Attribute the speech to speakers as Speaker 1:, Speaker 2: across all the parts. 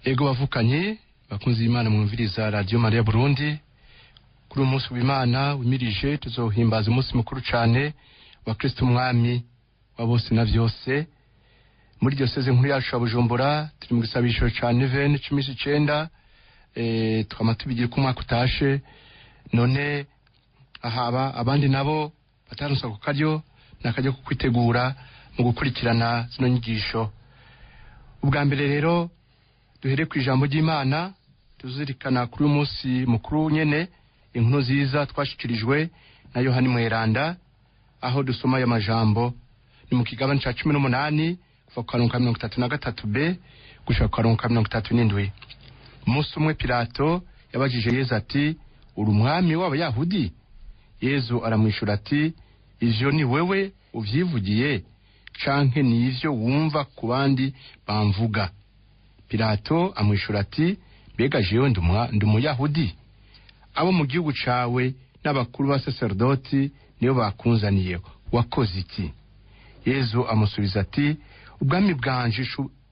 Speaker 1: Ego bavukanye bakunzi b'Imana mwumviriza Radio Maria Burundi, kuri uyu munsi w'Imana wimirije tuzohimbaza umunsi mukuru cane wa Kristo Umwami wa bose na vyose. Muri diyoseze nkuru yacu ya Bujumbura turi mu gisabisho ca neuvaine c'imisi 9, twama tubigira uko umwaka utashe. None ahaba abandi nabo bataronse ako karyo, n'akaryo ko kwitegura mu gukurikirana zino nyigisho. Ubwa mbere rero duhere ku ijambo ry'Imana tuzirikana kuri uyu munsi mukuru nyene, inkuru nziza twashikirijwe na Yohani Mweranda, aho dusoma aya majambo ni mu kigabane ca 18 kuva ku karongo ka 33 b gushika ku karongo ka 37. Umunsi umwe Pilato yabajije Yezu ati: "Uri umwami w'Abayahudi?" Yezu aramwishura ati: "Ivyo ni wewe uvyivugiye canke ni ivyo wumva ku bandi bamvuga?" Pilato amwishura ati: "Mbega jewe ndi Umuyahudi? Abo mu gihugu cawe n'abakuru ba saserdoti nibo bakunzaniye, wakoze iki?" Yezu amusubiza ati: "Ubwami bwanje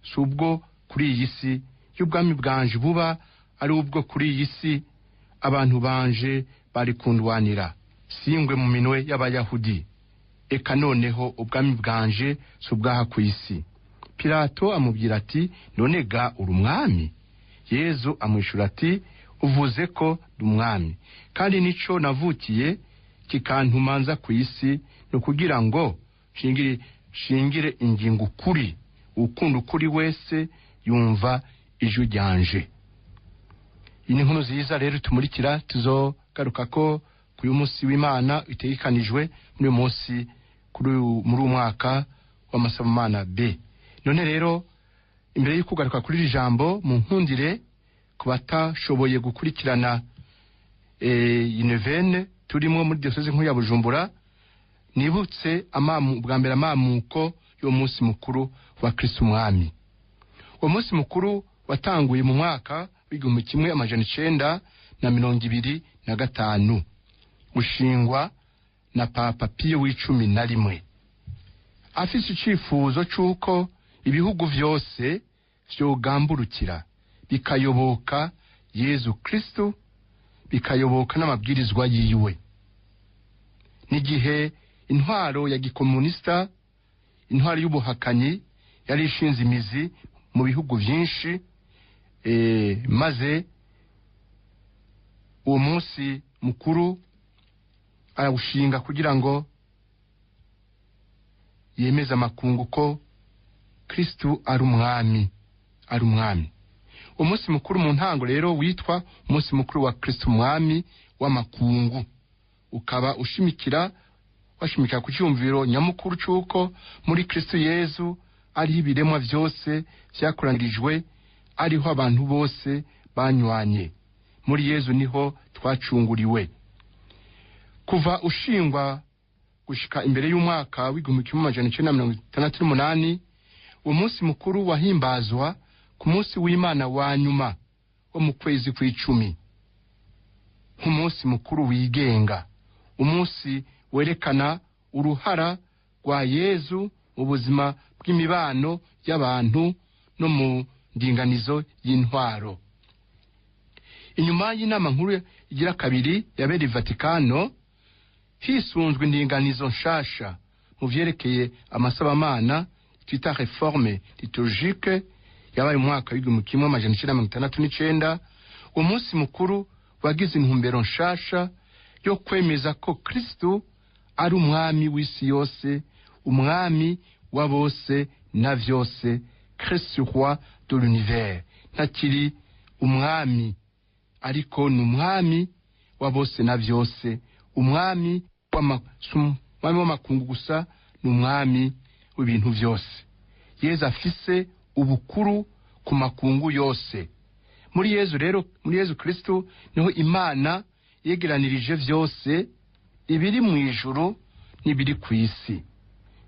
Speaker 1: si ubwo kuri iyi si. Iyo ubwami bwanje buba ari ubwo kuri iyi si, abantu banje bari kundwanira, singwe mu minwe y'Abayahudi. Eka noneho ubwami bwanje si ubwaha ku isi." Pilato amubwira ati: "None ga uri umwami?" Yezu amwishura ati: "Uvuze ko ndi umwami, kandi nico navukiye kikantuma nza ku isi, ni ukugira ngo nshingire ingingo ukuri. Ukunda ukuri wese yumva ijwi ryanje." Iyi ni inkuru nziza rero tumurikira, tuzogaruka ko kuri uyu munsi w'Imana itegekanijwe muri uyu munsi muri uyu mwaka w'amasabamana B. None rero imbere yo kugaruka kuri iri jambo, mu nkundire ku batashoboye gukurikirana iyi neuvaine turimo muri diyoseze nkuru ya Bujumbura, nibutse bwa mbere amamuko y'uwo munsi mukuru wa Kristo Umwami. Uwo munsi mukuru watanguye mu mwaka w'1925, ushingwa na Papa Piyo w'icumi na rimwe, afise icifuzo c'uko ibihugu vyose vyogamburukira bikayoboka Yezu Kristo, bikayoboka n'amabwirizwa yiwe. N'igihe intwaro ya gikomunista, intwaro y'ubuhakanyi, yari ishinze imizi mu bihugu vyinshi, maze uwo munsi mukuru arawushinga kugira ngo yemeze amakungu ko Kristo ari umwami, ari umwami. Umunsi mukuru mu ntango rero witwa umunsi mukuru wa Kristo Umwami w'amakungu, ukaba washimikira ku cyumviro nyamukuru c'uko muri Kristo Yezu ariho ibiremwa vyose vyakoranirijwe, ariho abantu bose banywanye. Muri Yezu niho twacunguriwe. Kuva ushingwa gushika imbere y'umwaka w'1968, uwo munsi mukuru wahimbazwa ku munsi w'Imana wa nyuma wo mu kwezi kw'icumi, nk'umunsi mukuru wigenga, umunsi werekana uruhara rwa Yezu mu buzima bw'imibano y'abantu no mu ndinganizo y'intwaro. Inyuma y'inama nkuru igira kabiri yabereye i Vatikano, hisunzwe indinganizo nshasha mu vyerekeye amasabamana twita réforme liturgique, yabaye mu mwaka w'1969, uwo munsi mukuru wagize intumbero nshasha yo kwemeza ko Kristo ari umwami w'isi yose, umwami wa bose na vyose, Christ roi de l'univers. Ntakiri umwami, ariko ni umwami wa bose na vyose, umwami w'amakungu gusa, ni umwami w'ibintu vyose. Yezu afise ubukuru ku makungu yose. Muri Yezu rero, muri Yezu Kristo niho Imana yegeranirije vyose, ibiri mu ijuru n'ibiri ku isi.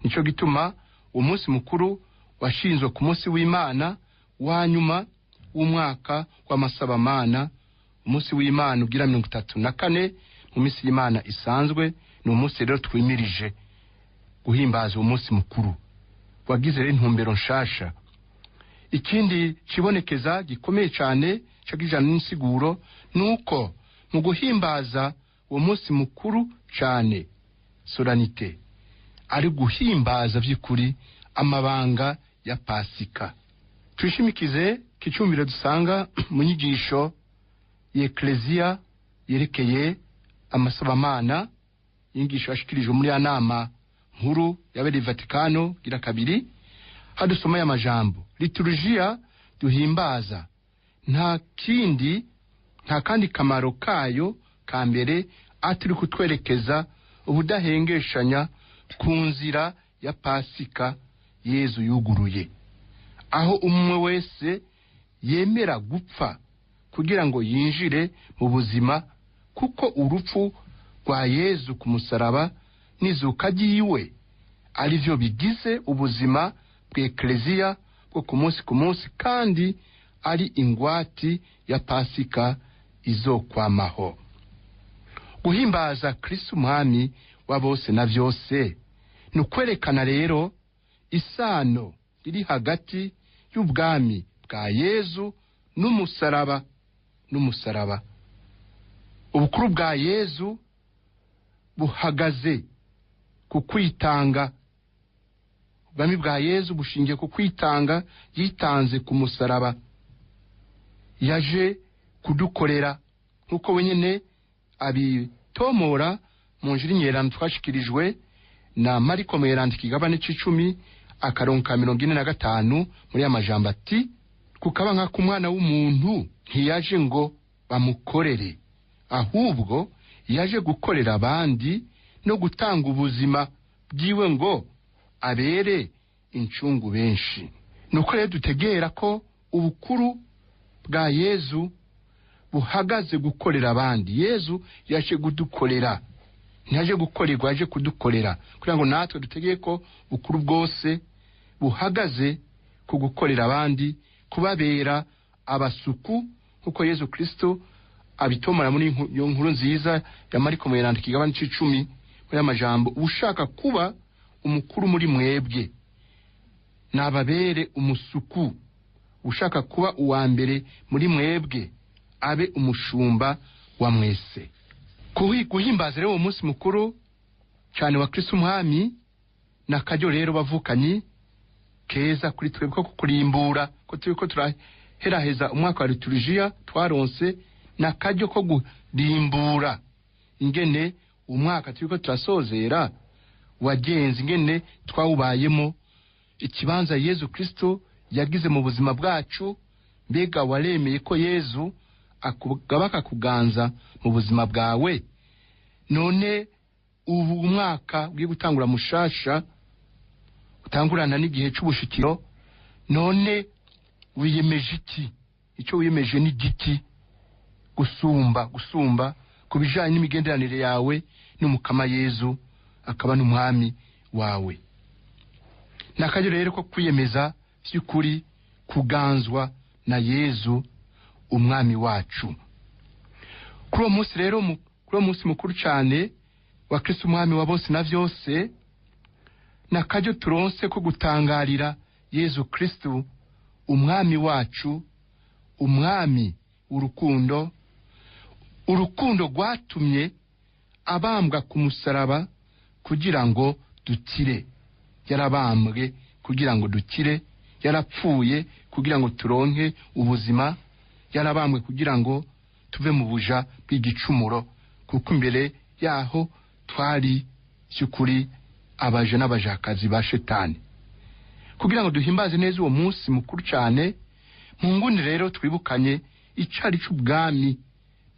Speaker 1: Nico gituma umunsi mukuru washinzwe ku munsi w'Imana wa nyuma w'umwaka w'amasabamana, umunsi w'Imana ugira 34 mu minsi y'Imana isanzwe. Ni umunsi rero twimirije guhimbaza uwo munsi mukuru wagize rero intumbero nshasha. Ikindi kibonekeza gikomeye cyane cagijana n'insiguro nuko mu guhimbaza uwo munsi mukuru cyane solanite ari guhimbaza by'ukuri amabanga ya Pasika. Twishimikize kicumbiro dusanga mu nyigisho y'Eklezia yerekeye amasabamana, inyigisho yashikirijwe muri ya nama nkuru yabereye Vatikano gira kabiri. Hadusoma y'amajambo liturujia duhimbaza nta kindi, nta kandi kamaro kayo ka mbere atari kutwerekeza ubudahengeshanya ku nzira ya Pasika Yezu yuguruye, aho umwe wese yemera gupfa kugira ngo yinjire mu buzima, kuko urupfu rwa Yezu ku musaraba n'izuka ryiwe ari byo bigize ubuzima bw'Eklezia bwo ku munsi ku munsi, kandi ari ingwati ya Pasika izokwamaho. Guhimbaza Kristo Umwami wa bose na byose ni ukwerekana rero isano riri hagati y'ubwami bwa Yezu n'umusaraba. Ubukuru bwa Yezu buhagaze ku kwitanga. Ubwami bwa Yezu bushingiye ku kwitanga yitanze ku musaraba. Yaje kudukorera nkuko wenyine abitomora mu njiri nyerano twashikirijwe na Mariko Mweranda ikigabane c'icumi akaronka 45 muri ya majambo ati: kukaba nka ku mwana w'umuntu ntiyaje ngo bamukorere, ahubwo yaje gukorera abandi no gutanga ubuzima bwiwe ngo abere incungu benshi. Nuko rero dutegera ko ubukuru bwa Yezu buhagaze gukorera abandi. Yezu yaje kudukorera, ntiyaje gukorerwa, yaje kudukorera, kugira ngo natwe dutegeye ko bukuru bwose buhagaze ku gukorera abandi, kubabera abasuku, nkuko Yezu Kristo abitomora muri iyo nkuru nziza ya Mariko Mweranda ikigabane c'icumi muri amajambo: ushaka kuba umukuru muri mwebwe nababere umusuku, ushaka kuba uwa mbere muri mwebwe abe umushumba wa mwese. Guhimbaza rero uwo munsi mukuru cyane wa Kristo Umwami na karyo rero bavukanyi keza kuri twebwe ko kurimbura ko turiko turaheraheza umwaka wa liturujia twaronse, na karyo ko kurimbura ingene umwaka turiko turasozera wagenze, ingene twawubayemo, ikibanza Yezu Kristo yagize mu buzima bwacu. Mbega waremeye ko Yezu akugabaka kuganza mu buzima bwawe? None ubu umwaka ugiye gutangura mushasha, utangurana n'igihe c'ubushikiro, none wiyemeje iki? Icyo wiyemeje ni giki gusumba ku bijanye n'imigenderanire yawe n'umukama Yezu akaba n'umwami wawe? Nakaryo rero ko kwiyemeza by'ukuri kuganzwa na Yezu umwami wacu. Kuri uwo munsi rero, kuri uwo munsi mukuru cyane wa Kristo Umwami wa bose na byose, nakaryo turonse ko gutangarira Yezu Kristo umwami wacu, umwami urukundo, urukundo rwatumye abambwa ku musaraba kugira ngo dukire. Yarabambwe kugira ngo dukire, yarapfuye kugira ngo turonke ubuzima, yarabambwe kugira ngo tuve mu buja bw'igicumuro, kuko imbere yaho twari by'ukuri abaja n'abajakazi ba Shetani. Kugira ngo duhimbaze neza uwo munsi mukuru cyane, mu nguni rero twibukanye icari c'ubwami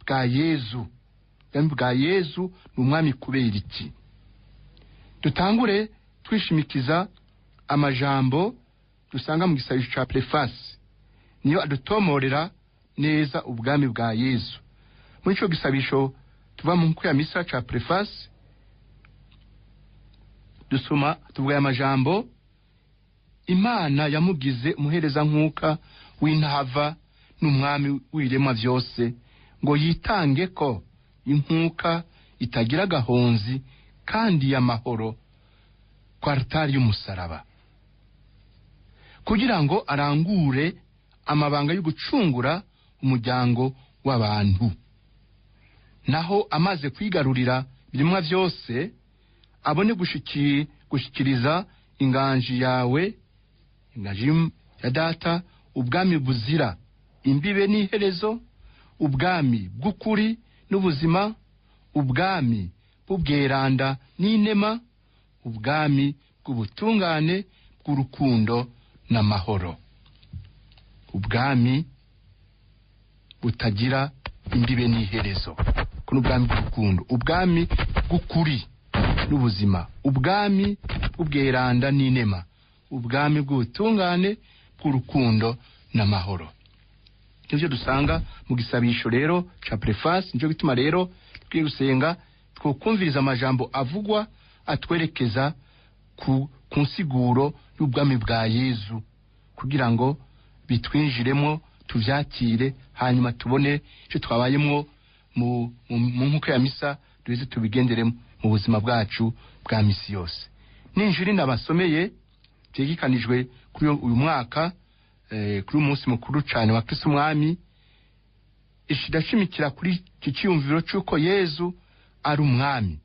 Speaker 1: bwa Yezu. Ubwami bwa Yezu ni umwami kubera iki? Dutangure twishimikiza amajambo dusanga mu gisabisho ca Preface, niyo adutomorera neza ubwami bwa Yezu. Muri ico gisabisho tuva mu nkuko ya misa ca Preface dusoma tuvuga amajambo: Imana yamugize umuhereza nkuka w'intava n'umwami w'ibiremwa vyose, ngo yitange ko inkuka itagira gahonzi kandi y'amahoro ku altari y'umusaraba. kugira ngo arangure amabanga yo gucungura umuryango w'abantu. Naho amaze kwigarurira ibiremwa vyose, abone gushikiriza inganji yawe, inganji ya Data, ubwami buzira imbibe n'iherezo, ubwami bw'ukuri n'ubuzima, ubwami bw'ubweranda n'inema, ubwami bw'ubutungane bw'urukundo n'amahoro, ubwami butagira imbibe n'iherezo, kuno ubwami bw'urukundo, ubwami bw'ukuri n'ubuzima, ubwami bw'ubweranda n'inema, ubwami bw'ubutungane bw'urukundo n'amahoro. Nivyo dusanga mu gisabisho rero ca preface. Nico gituma rero tukwiye gusenga twokumviriza amajambo avugwa atwerekeza ku nsiguro y'ubwami bwa Yezu, kugira ngo bitwinjiremo, tuvyakire, hanyuma tubone ico twabayemwo mu nkuka ya misa, duheze tubigenderemo mu buzima bwacu bwa misi yose. N'injiri nabasomeye vyegekanijwe kuri uyu mwaka, kuri uyu munsi mukuru cane wa Kristo Umwami, ishidashimikira kuri iki ciyumviro c'uko Yezu ari umwami,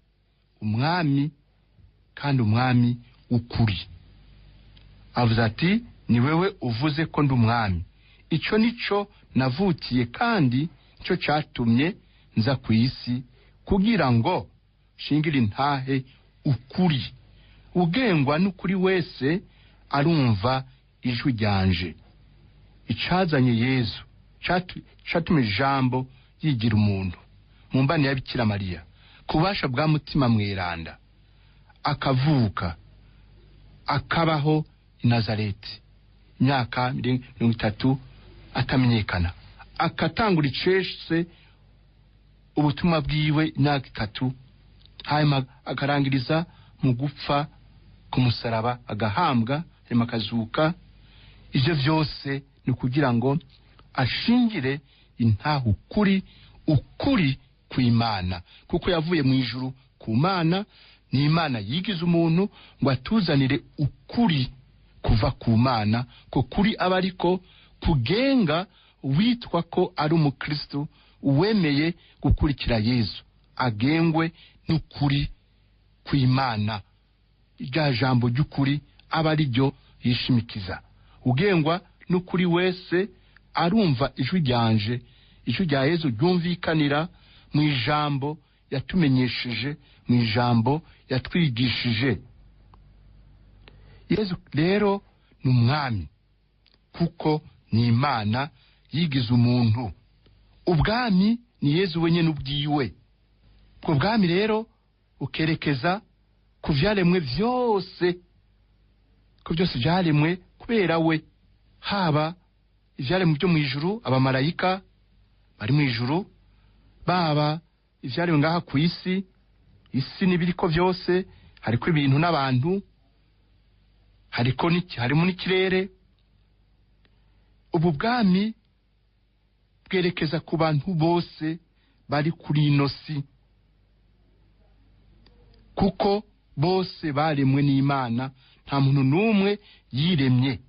Speaker 1: umwami kandi umwami w'ukuri. Avuze ati ni wewe uvuze ko ndi umwami, ico nico navukiye kandi nico catumye nza ku isi, kugira ngo shingire intahe ukuri. Ugengwa n'ukuri wese arumva ijwi ryanje. Icazanye Yezu catumye ijambo yigira umuntu mu mbani ya Bikira Mariya, kubasha bwa Mutima Mweranda, akavuka akabaho i Nazareti imyaka 30 atamenyekana, akatangura icese ubutumwa bwiwe imyaka 3, hanyuma akarangiriza mu gupfa ku musaraba, agahambwa, hanyuma akazuka. Ivyo vyose ni kugira ngo ashingire intaho ukuri, ukuri kw'Imana, kuko yavuye mu ijuru ku Mana, ni Imana yigize umuntu ngo atuzanire ukuri kuva ku Mana, ko kuri aba ariko kugenga witwa ko ari umukristo uwemeye gukurikira Yezu, agengwe n'ukuri kw'Imana, rya jambo ry'ukuri aba ari ryo yishimikiza. Ugengwa n'ukuri wese arumva ijwi ryanje, ijwi rya Yezu ryumvikanira mu ijambo yatumenyesheje, mu ijambo yatwigishije. Yezu rero ni umwami kuko ni Imana yigize umuntu. Ubwami ni Yezu wenyene ubwiwe. Ubwo bwami rero ukerekeza ku vyaremwe vyose, ko byose vyaremwe kubera we, haba ivyaremwe byo mu ijuru, abamarayika bari mu ijuru, baba ivyaremwe ngaha ku isi, isi n'ibiriko vyose, hariko ibintu n'abantu, hariko harimo n'ikirere. Ubu bwami bwerekeza ku bantu bose bari kuri ino si, kuko bose baremwe n'Imana, nta muntu n'umwe yiremye.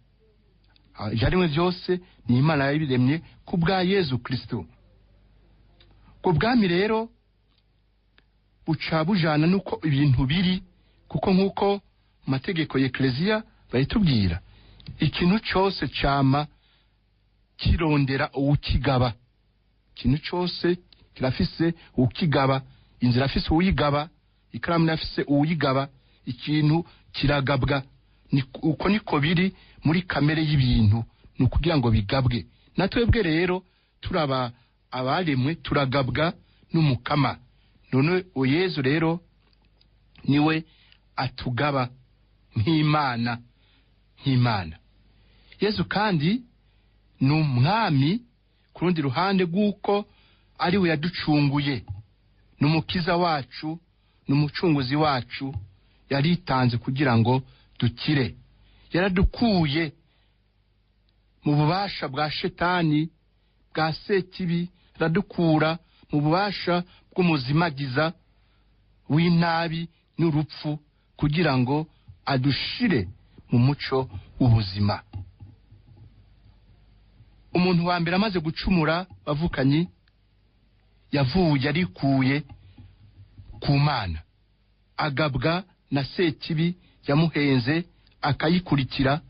Speaker 1: Ivyaremwe vyose ni Imana yabiremye ku bwa Yezu Kristo. Ubwo bwami rero buca bujana nuko ibintu biri, kuko nkuko mu mategeko ya Eklezia bayitubwira, ikintu cose cama kirondera uwukigaba. Ikintu cose kirafise uwukigaba, inzira afise uwuyigaba, ikaramu irafise uwuyigaba, ikintu kiragabwa. Uko niko biri muri kamere y'ibintu, ni ukugira ngo bigabwe. Natwebwe rero turaba abaremwe, turagabwa n'Umukama. None Yezu rero niwe atugaba nk'Imana, nk'Imana. Yezu kandi ni umwami ku rundi ruhande rw'uko ari we yaducunguye, ni umukiza wacu, ni umucunguzi wacu, yaritanze kugira ngo dukire. Yaradukuye mu bubasha bwa shetani, bwa sekibi, aradukura mu bubasha bw'umuzimagiza w'inabi n'urupfu, kugira ngo adushire mu muco w'ubuzima. Umuntu wa mbere amaze gucumura, bavukanyi, yavuye arikuye ku Mana, agabwa na Sekibi yamuhenze akayikurikira,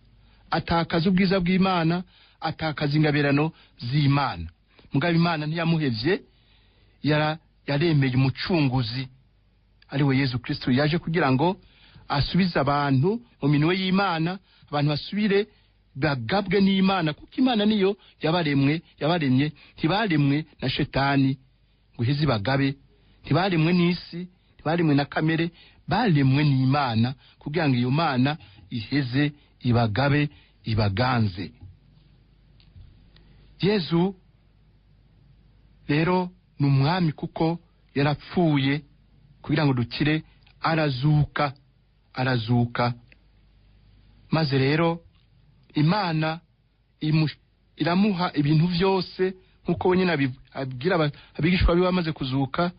Speaker 1: atakaza ubwiza bw'Imana, atakaza ingabirano z'Imana. Mugabo Imana ntiyamuhevye, yaremeye umucunguzi ari we Yezu Kristo, yaje kugira ngo asubize abantu mu minwe y'Imana, abantu basubire bagabwe n'Imana, kuko Imana niyo yabaremwe, yabaremye, ntibaremwe na Shetani ngo iheze ibagabe, ntibaremwe n'isi, ntibaremwe na kamere, baremwe n'Imana kugira ngo iyo Mana iheze ibagabe, ibaganze. Yezu rero ni umwami kuko yarapfuye kugira ngo dukire, arazuka, arazuka. Maze rero Imana iramuha ibintu byose nkuko wenyine abwira abigishwa be bamaze kuzuka,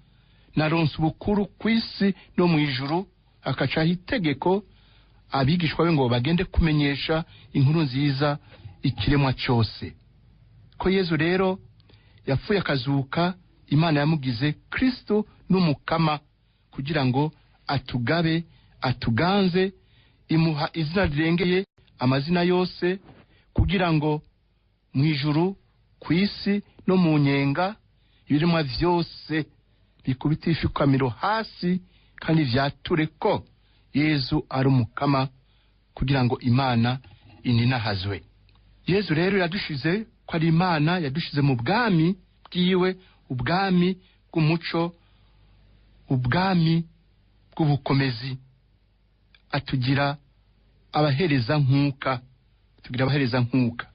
Speaker 1: naronse ubukuru ku isi no mu ijuru, akacaho itegeko abigishwa be ngo bagende kumenyesha inkuru nziza ikiremwa cyose. Ko Yezu rero yapfuye akazuka, Imana yamugize Kristo n'umukama kugira ngo atugabe, atuganze, imuha izina rirengeye amazina yose, kugira ngo mu ijuru, ku isi no mu nyenga ibiremwa vyose bikubita ifikamiro hasi kandi vyature ko Yezu ari umukama, kugira ngo Imana ininahazwe. Yezu rero yadushize ko ari Imana, yadushize mu bwami bwiwe, ubwami bw'umuco, ubwami bw'ubukomezi, atugira abahereza nkuka, atugira abahereza nkuka.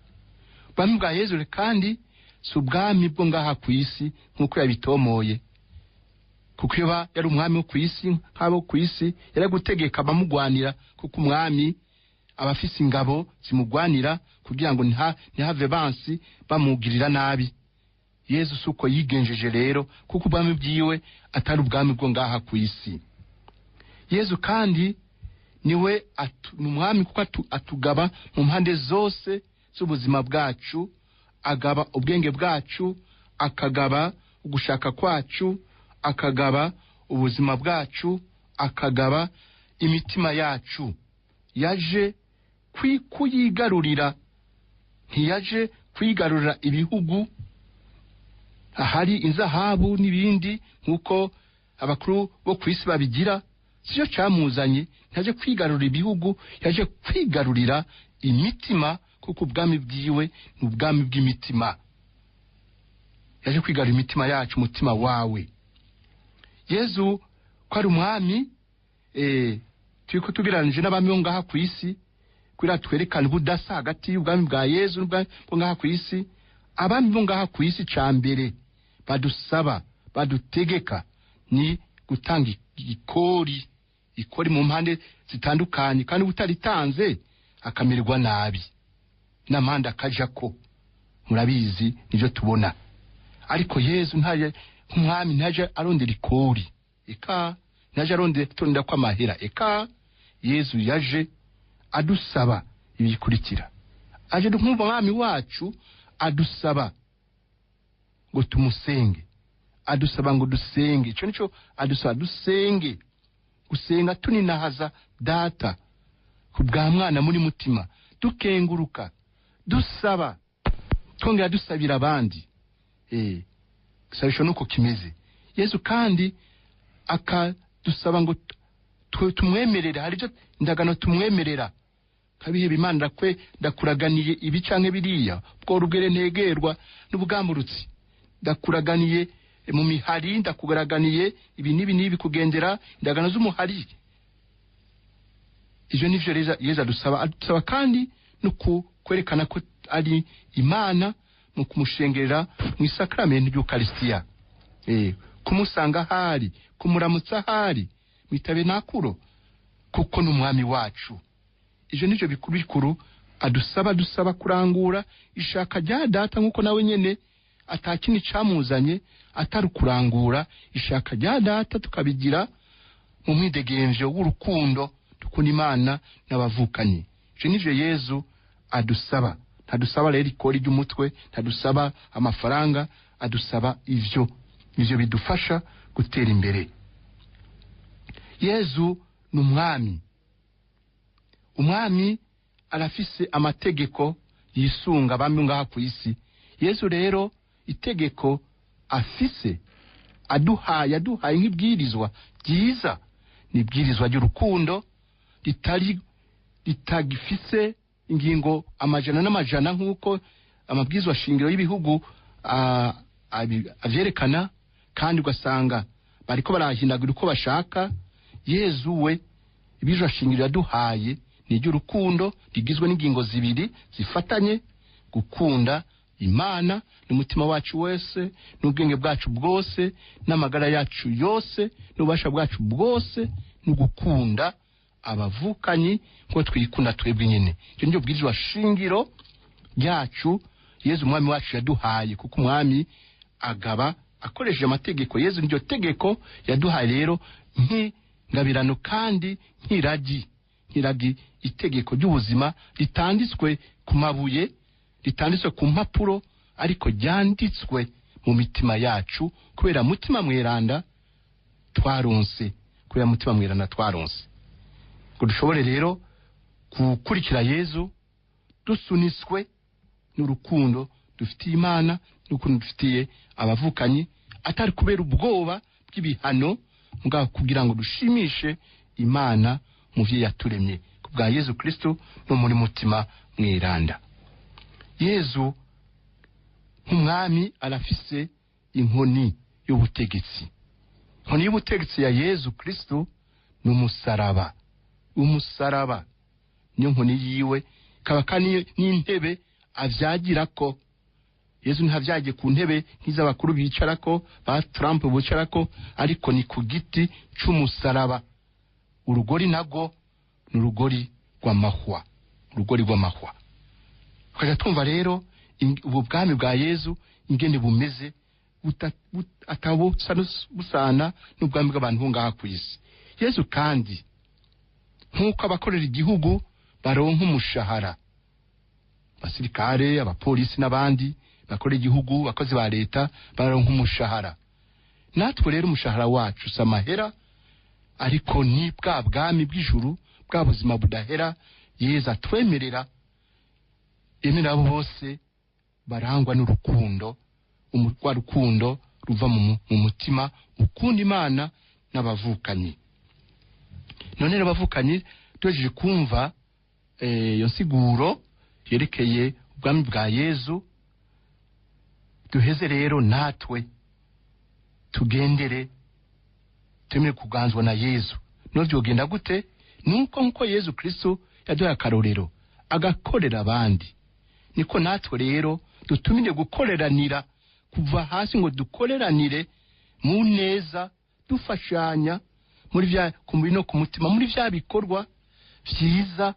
Speaker 1: Ubwami bwa Yezu kandi si ubwami bwo ngaha ku isi nkuko yabitomoye, kuko iyo yari umwami wo ku isi nk'abo ku isi yari gutegeka abamugwanira, kuko umwami aba afise ingabo zimugwanira kugira ngo ntihave bansi bamugirira nabi. Yezu si uko yigenjeje rero, kuko ubwami bwiwe atari ubwami bwo ngaha ku isi. Yezu kandi niwe ni umwami kuko atugaba mu mpande zose z'ubuzima bwacu, agaba ubwenge bwacu, akagaba ugushaka kwacu, akagaba ubuzima bwacu, akagaba imitima yacu. Yaje kuyigarurira, ntiyaje kwigarurira ibihugu ahari inzahabu n'ibindi nkuko abakuru bo ku isi babigira, siyo camuzanye. Ntiyaje kwigarurira ibihugu, yaje kwigarurira imitima, kuko ubwami bwiwe ni ubwami bw'imitima. Yaje kwigarurira imitima yacu, umutima wawe. Yezu ko ari umwami, turiko tugereranije n'abami bo ngaha ku isi, kugira twerekane ubudasa hagati y'ubwami bwa Yezu n'ubwami bwo ngaha ku isi. Abami bo ngaha ku isi ca mbere badusaba, badutegeka ni gutanga ikori, ikori mu mpande zitandukanye, kandi utaritanze akamererwa nabi n'amande akajako, murabizi nivyo tubona. Ariko Yezu ntaje nk'umwami, ntaje arondera ikori, eka ntaje arondera ko amahera, eka Yezu yaje adusaba ibikurikira. Aje nk'umwami wacu adusaba ngo tumusenge, adusaba ngo dusenge. Ico nico adusaba, dusenge, gusenga tuninahaza Data ku bwa mwana muri mutima, dukenguruka, dusaba, twongera dusabira abandi. Gisabisho nuko kimeze. Yezu kandi akadusaba ngo tumwemerere, hari ivyo indagano tumwemerera, kabiheba Imana kwe ndakuraganiye ibi canke biriya, bwo rugere ntegerwa n'ubugamburutsi, ndakuraganiye mu mihari, ndakuraganiye ibi n'ibi n'ibi, kugendera indagano z'umuhari. Ivyo nivyo Yezu adusaba. Adusaba kandi no kwerekana ko ari Imana mu kumushengerera mu isakramentu ry'Ukaristiya, kumusanga ahari, kumuramutsa ahari mu itabenakuro, kuko ni umwami wacu. Ivyo nivyo bikuru bikuru adusaba, adusaba kurangura ishaka rya Data, nkuko nawe nyene atakindi camuzanye atari kurangura ishaka rya Data, tukabigira mu mwidegemvyo w'urukundo dukunda Imana n'abavukanyi. Ivyo nivyo Yezu adusaba. Ntadusaba rero ikori ry'umutwe, ntadusaba amafaranga, adusaba ivyo bidufasha gutera imbere. Yezu ni umwami. Umwami arafise amategeko yisunga abami ngaha ku isi. Yezu rero itegeko afise aduhaye nk'ibwirizwa ryiza, ni ibwirizwa ry'urukundo ritagifise ingingo amajana n'amajana nk'uko amabwirizwa shingiro y'ibihugu avyerekana, kandi ugasanga bariko barahindagura uko bashaka. Yezu we ibwirizwa shingiro yaduhaye ni iry'urukundo rigizwe n'ingingo zibiri zifatanye: gukunda Imana n'umutima wacu wese, n'ubwenge bwacu bwose, n'amagara yacu yose, n'ububasha bwacu bwose, no gukunda abavukanyi nko twikunda twebwe nyene. Icyo niryo bwirizwa shingiro ryacu Yezu umwami wacu yaduhaye, kuko umwami agaba akoresheje amategeko. Yezu niryo tegeko yaduhaye rero nk'ingabirano kandi nk'iragi, itegeko ry'ubuzima ritanditswe ku mabuye, ritanditswe ku mpapuro, ariko ryanditswe mu mitima yacu kubera mutima mweranda twaronse, kubera mutima mweranda twaronse. Ngo dushobore rero gukurikira Yezu dusunitswe n'urukundo dufitiye Imana n'urukundo dufitiye abavukanyi, atari kubera ubwoba bw'ibihano, mbwa kugira ngo dushimishe Imana muvye yaturemye kubwa Yezu Kristo no muri mutima mweranda. Yezu nk'umwami arafise inkoni y'ubutegetsi. Inkoni y'ubutegetsi ya Yezu Kristo ni umusaraba. Umusaraba niyo nkoni yiwe, ikaba kandi n'intebe avyagirako. Yezu ntivyagiye ku ntebe nk'iz'abakuru bicarako, ba Trump bicarako, ariko ni ku giti c'umusaraba. Urugori nago ni urugori rw'amahwa, urugori rw'amahwa. Tukaja twumva rero ubu bwami bwa Yezu ingene bumeze, busana n'ubwami bw'abantu ngaha ku isi. Yezu kandi nk'uko abakorera igihugu baronka umushahara, abasirikare, abapolisi n'abandi bakorera igihugu, abakozi ba leta baronka umushahara. Natwe rero umushahara wacu si amahera, ariko ni bwa bwami bw'ijuru, bwa buzima budahera Yezu atwemerera, yemerera abo bose barangwa n'urukundo, rwa rukundo ruva mu mutima ukunda Imana n'abavukanyi. None rero abavukanyi, tuhejeje kumva iyo nsiguro yerekeye ubwami bwa Yezu, duheze rero natwe tugendere twemere kuganzwa na Yezu. None vyogenda gute? Nuko nkuko Yezu Kristo yaduhaye akarorero agakorera abandi, niko natwe rero dutumire gukoreranira kuva hasi, ngo dukoreranire mu neza, dufashanya muri vya kumubiri no ku mutima, muri vya bikorwa vyiza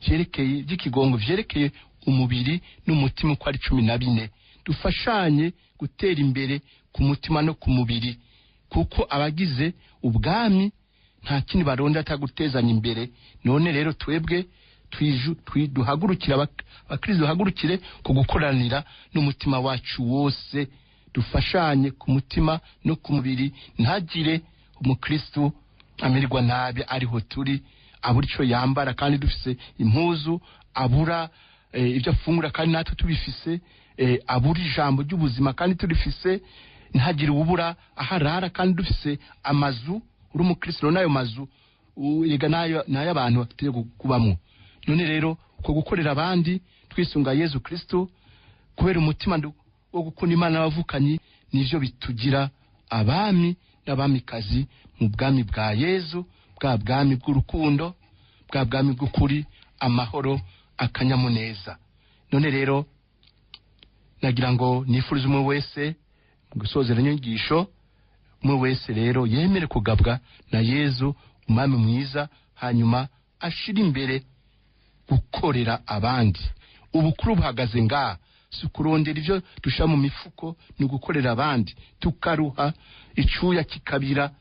Speaker 1: vyerekeye by'ikigongo, vyerekeye umubiri n'umutima uko ari 14. Dufashanye gutera imbere ku mutima no ku mubiri, kuko abagize ubwami nta kindi baronda atagutezanya imbere. None rero twebwe duhagurukire, abakristo duhagurukire ku gukoranira n'umutima wacu wose, dufashanye ku mutima no ku mubiri. Ntagire umukristo amererwa nabi ariho turi, abura ico yambara kandi dufise impuzu, abura ibyo afungura kandi natwe tubifise, abura ijambo ry'ubuzima kandi turifise, ntagire uwubura aharara kandi dufise amazu. Uri umukristo n'ayo mazu yega nayo abantu bafite kubamwo. None rero uko gukorera abandi twisunga Yezu Kristo kubera umutima wo gukunda Imana n'abavukanyi, nivyo bitugira abami n'abamikazi mu bwami bwa Yezu, bwa bwami bw'urukundo, bwa bwami bw'ukuri, amahoro, akanyamuneza. None rero nagira ngo nifurize umwe wese mu gusozera inyigisho, umwe wese rero yemere kugabwa na Yezu umwami mwiza, hanyuma ashira imbere gukorera abandi. Ubukuru buhagaze ngaha, si kurondera ivyo dushira mu mifuko, ni gukorera abandi, tukaruha icuya kikabira,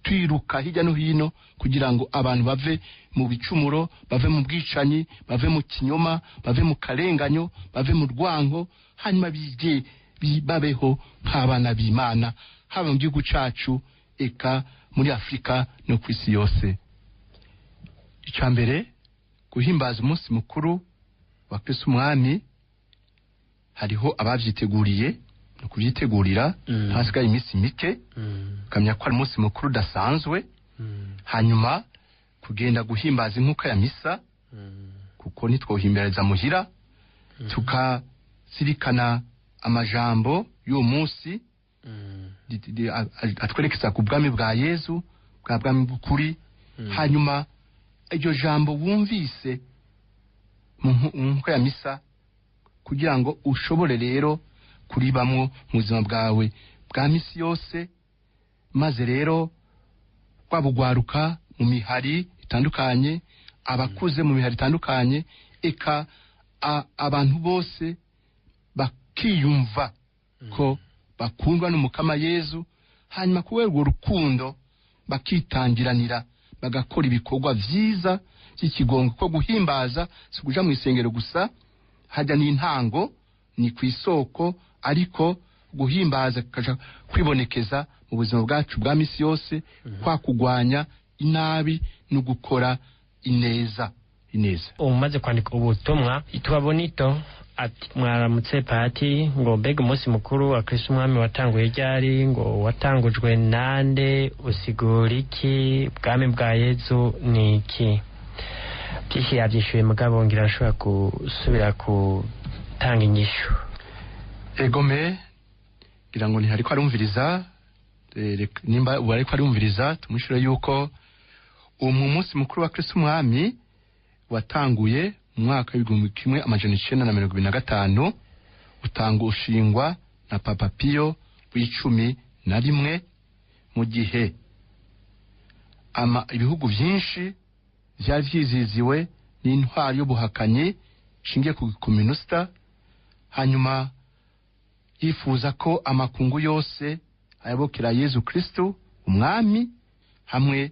Speaker 1: Twiruka hirya no hino kugira ngo abantu bave mu bicumuro, bave mu bwicanyi, bave mu kinyoma, bave mu karenganyo, bave mu rwango, hanyuma bige babeho nk'abana b'Imana, haba mu gihugu cacu, eka muri Afurika no ku isi yose. Icya mbere, guhimbaza umunsi mukuru wa Kristo Umwami, hariho abavyiteguriye no kuvyitegurira. Hasigaye iminsi mike, ukamenya ko ari umunsi mukuru udasanzwe. Hanyuma kugenda guhimbaza inkuka ya misa, kuko ntitwohimbariza muhira, tukazirikana amajambo y'uwo munsi atwerekeza ku bwami bwa Yezu, bwa bwami bw'ukuri. Hanyuma iryo jambo wumvise mu nkuka ya misa, kugira ngo ushobore rero kuribamwo mu buzima bwawe bwa misi yose. Maze rero wabugwaruka mu mihari itandukanye, abakuze mu mihari itandukanye, eka abantu bose bakiyumva ko bakundwa n'Umukama Yezu. Hanyuma kubera urwo rukundo bakitangiranira, bagakora ibikorwa vyiza by'ikigongo, ko guhimbaza si ukuja mu isengero gusa, hajya n'intango ni ku isoko, ariko guhimbaza kukaja kwibonekeza mu buzima bwacu bwa misi yose, kwa kugwanya inabi no gukora ineza ineza.
Speaker 2: Umaze kwandika ubutumwa yitwa Bonito ati: "Mwaramutse pati, ngo mbega umunsi mukuru wa Kristo Umwami watanguye ryari? Ngo watangujwe nande? Usigura iki? Ubwami bwa Yezu ni iki?" Byinshi yabyishyuye, mugabo ngira arashobora gusubira gutanga inyishu.
Speaker 1: Egome, ngira ngo ntihariko arumviriza. Nimba ubu ariko arumviriza, tumushire yuko uwo munsi mukuru wa Kristo Umwami watanguye mu mwaka w'1925, utanga ushingwa na Papa Pio w'X11, mu gihe ama ibihugu byinshi vyari vyiziziwe n'intwari y'ubuhakanyi ishingiye ku komunista. Hanyuma yifuza ko amakungu yose ayobokera Yezu Kristo Umwami hamwe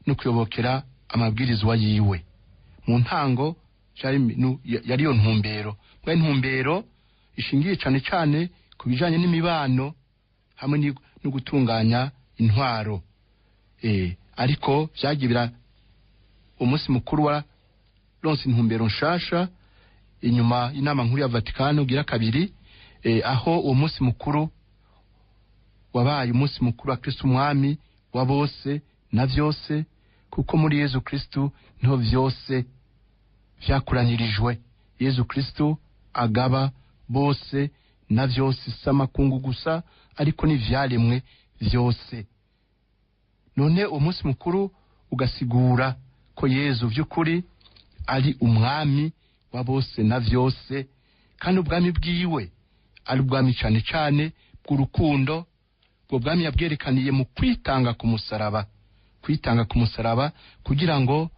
Speaker 1: no kuyobokera amabwirizwa yiwe. Mu ntango yari iyo ntumbero, bwa ntumbero ishingiye cane cane ku bijanye n'imibano hamwe no gutunganya intwaro. Ariko vyagiye bira, umunsi mukuru wa ronse intumbero nshasha inyuma y'inama nkuru ya Vatikano ugira kabiri, aho uwo munsi mukuru wabaye umunsi mukuru wa Kristo Umwami wa bose na vyose, kuko muri Yezu Kristo niho vyose vyakoranirijwe. Yezu Kristo agaba bose na vyose, si amakungu gusa ariko n'ivyaremwe vyose. None uwo munsi mukuru ugasigura ko Yezu vy'ukuri ari umwami wa bose na vyose, kandi ubwami bwiwe ari ubwami cane cane bw'urukundo. Ubwo bwami yabwerekaniye mu kwitanga ku musaraba, kwitanga ku musaraba kugira ngo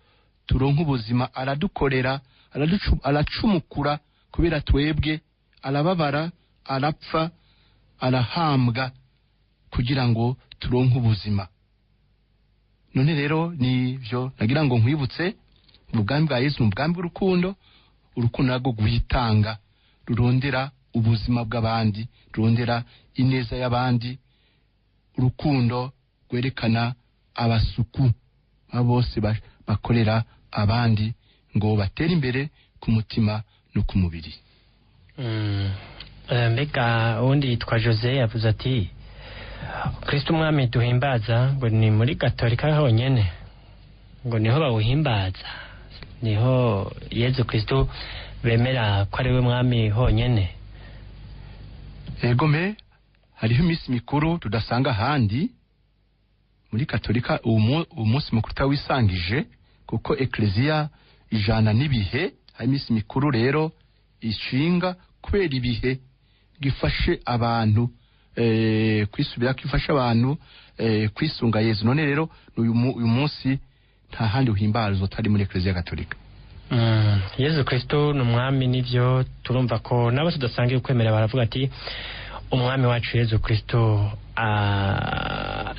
Speaker 1: turonke ubuzima. Aradukorera, aracumukura kubera twebwe, arababara, arapfa, arahambwa kugira ngo turonke ubuzima. None rero nivyo nagira ngo nkwibutse: ubwami bwa Yesu ni ubwami bw'urukundo, urukundo narwo rwitanga, rurondera ubuzima bw'abandi, rurondera ineza y'abandi, urukundo rwerekana abasuku abo bose bakorera abandi ngo batere imbere ku mutima no ku mubiri.
Speaker 2: Mbega uwundi yitwa Jose yavuze ati: "Kristo Umwami duhimbaza, ngo ni muri Gatolika honyene ngo niho bawuhimbaza, niho Yezu Kristo bemera ko ari we mwami honyene?"
Speaker 1: Egome, hariho iminsi mikuru tudasanga ahandi. Muri Katolika uwo munsi mukuru utawisangije, kuko ekleziya ijana n'ibihe. Hari iminsi mikuru rero ishinga kubera ibihe, gifashe abantu kwisubira, gifashe abantu kwisunga Yezu. None rero uyu munsi nta handi uhimbazwa utari muri ekleziya Katolika.
Speaker 2: Yezu Kristo ni umwami, nivyo turumva ko nabo tudasangiye ukwemera baravuga ati: "Umwami wacu Yezu Kristo."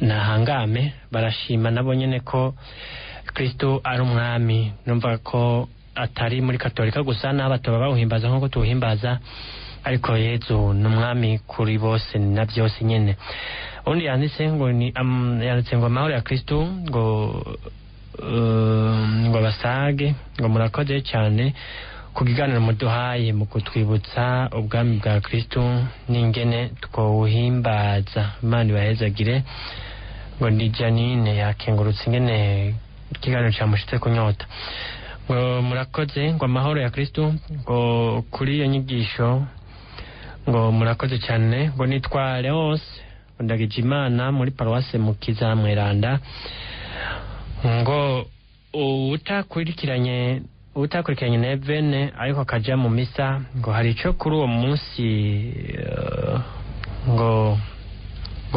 Speaker 2: Nahangame barashima nabo nyene ko Kristo ari umwami. Numva ko atari muri Katolika gusa, n'abatoba bawuhimbaza nk'uko tuwuhimbaza, ariko Yezu ni umwami kuri bose na byose nyene. Undi yanditse ngo ni yanditse ngo amahoro ya Kristo, ngo basage, ngo murakoze cyane ku kiganiro muduhaye mu kutwibutsa ubwami bwa Kristo n'ingene twawuhimbaza. Imana ibahezagire. Ngo ni Janine, yakengurutse ingene ikiganiro cyamushitse kunyota. Ngo murakoze, ngo amahoro ya Kristo, ngo kuri iyo nyigisho, ngo murakoze cyane. Ngo nitwa Leos Ndagijimana muri paruwase Mukiza Mweranda. Ngo utakurikiranye nevene ariko akaja mu misa, ngo hari ico kuri uwo munsi, ngo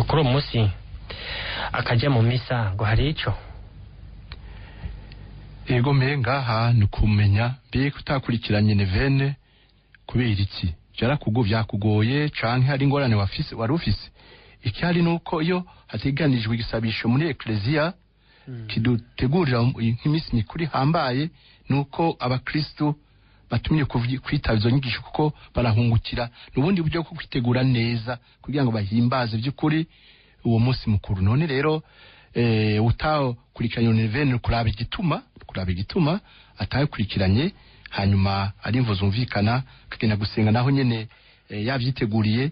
Speaker 2: kuri uwo munsi akaja mu misa, ngo hari ico.
Speaker 1: Ego, mbe ngaha ni ukumenya mbega utakurikiranye nevene kubera iki? Vyakugoye canke hari ingorane wafise, wari ufise? Ikihari ni uko iyo hateganijwe igisabisho muri ekleziya kidutegurira nk'iminsi mikuru ihambaye, ni uko abakristu batumye kwitaba izo nyigisho, kuko barahungukira n'ubundi buryo bwo kwitegura neza kugira ngo bahimbaze by'ukuri uwo munsi mukuru. None rero utakurikiranye nevene, kuraba igituma atakurikiranye, hanyuma ari imvo zumvikana akagenda gusenga naho nyene yavyiteguriye,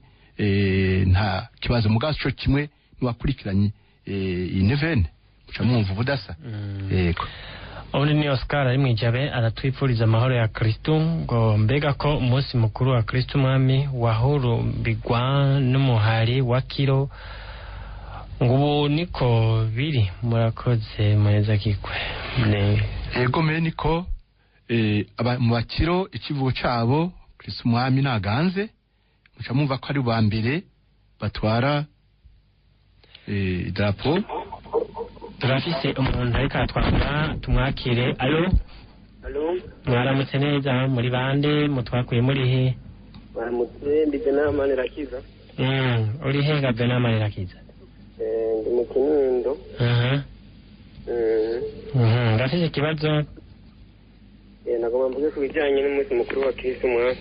Speaker 1: nta kibazo. Mugabo co kimwe n'uwakurikiranye iyi nevene, muca mwumva ubudasa. Yego.
Speaker 2: Undi ni Oscar ari mwijabe, aratwifuriza amahoro ya Kristo. Ngo mbega ko umunsi mukuru wa Kristo umwami wahurumbigwa n'umuhari wa kiro, ngo ubu niko biri? Murakoze, muheza kikwe ne.
Speaker 1: Ego me, niko mu bakiro ikivugo cabo Kristo umwami naganze, muca mwumva ko ari ba mbere batwara idarapo.
Speaker 2: Turafise umuntu ariko aratwakura, tumwakire. Alo?
Speaker 3: Alo?
Speaker 2: Mwaramutse neza, muri bande, mutwakuye muri he?
Speaker 3: Baramutse, ndi Benamani Irakiza.
Speaker 2: Uri he ga Benamani Irakiza?
Speaker 3: Ndi mu Kinindo.
Speaker 2: Ndafise ikibazo.
Speaker 3: Nagomba mvuge ku bijyanye n'umunsi mukuru wa Kristo Umwami.